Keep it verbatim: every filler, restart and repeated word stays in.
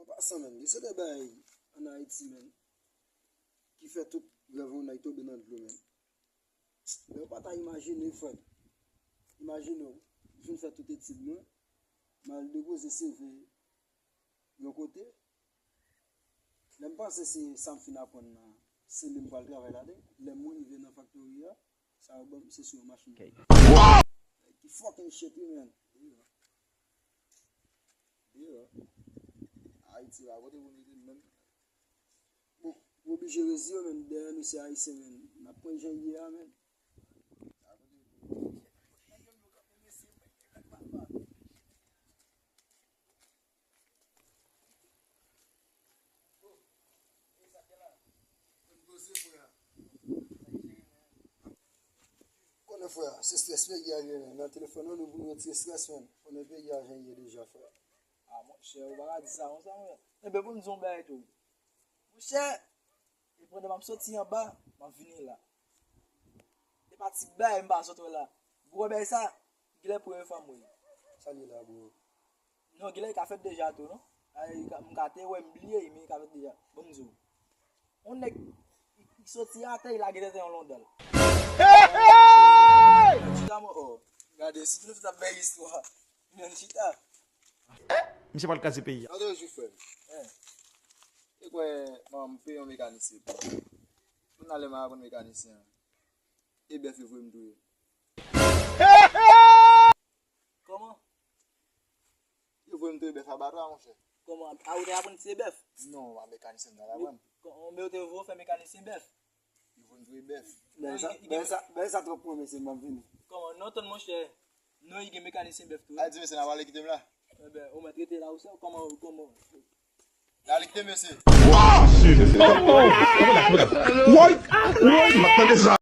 An pasan, menn, gen seri de bagay ann Ayiti, menn, ki fè tout rèv yon nèg tonbe nan dlo, menn. Men ou pa ta imajine, frè m. Imajine w, m fin fè tout etid mwen, m al depoze C V yon kote. Lè m panse se sa m fin aprann nan, se li m pral travay ladan. Lè m rive nan faktori a, sa yo ban m, se sou yon machin. Ki fucking shit, wi, menn. Deyò. Deyò. Ayiti la, kote pou m rete menm. Bon, m oblije reziye, menn. Dèyè nou se Ayisyen, menn. N ap pran jan ye a, menn. Konnen, frè, se strès peyi a ye, menn. Nan telefòn nan, nou pou nou retire strès, menn. Konnen peyi a jan ye deja, frè. A, monchè, ou pa ka di sa konsa, monchè. Enben, pou m di w yon bagay tou. Monchè, e pandan m ap soti anba, m ap vini la. E pa ti bagay m pa sot wè la. Gwo bagay sa, genlè premye fwa m wè l. Sa l ye la, bro? Non, genlè li ka fèt deja tou, non? Ay, li ka, m ka te wè, m bliye, men li ka fèt deja. Bon, m di w. Yon nèg, li, li soti atè, li lage tenten yon londal. Chita, mwen, oh. Gade, si nou tout ap bay istwa. Menn chita. Misye pral kraze peyi a. Antre jou, frè m. Eh. E kwè, man, m peye yon mekanisyen pou mwen. Kounye a lè m a konn mekanisyen an. E bèf yo voye m touye. Kòman? Yo voye m touye bèf abatwa, monchè. Kòman? A, ou te aprann tiye bèf? Non, a mekanisyen m t al aprann. Kò-, men ou te voye fè mekanisyen bèf? Yo voye m touye bèf. Bèl sa, bèl sa, bèl sa twòp pou mwen, mesye, m ap vini. Kòman? Non, tann monchè. Non, li gen mekanisyen bèf tou. A di mesye, n a pale, kite m la. Enben, ou mèt rete la, ou sa, kòman, kòman? N a kite mesye. Woy! Woy! M ap tande sa.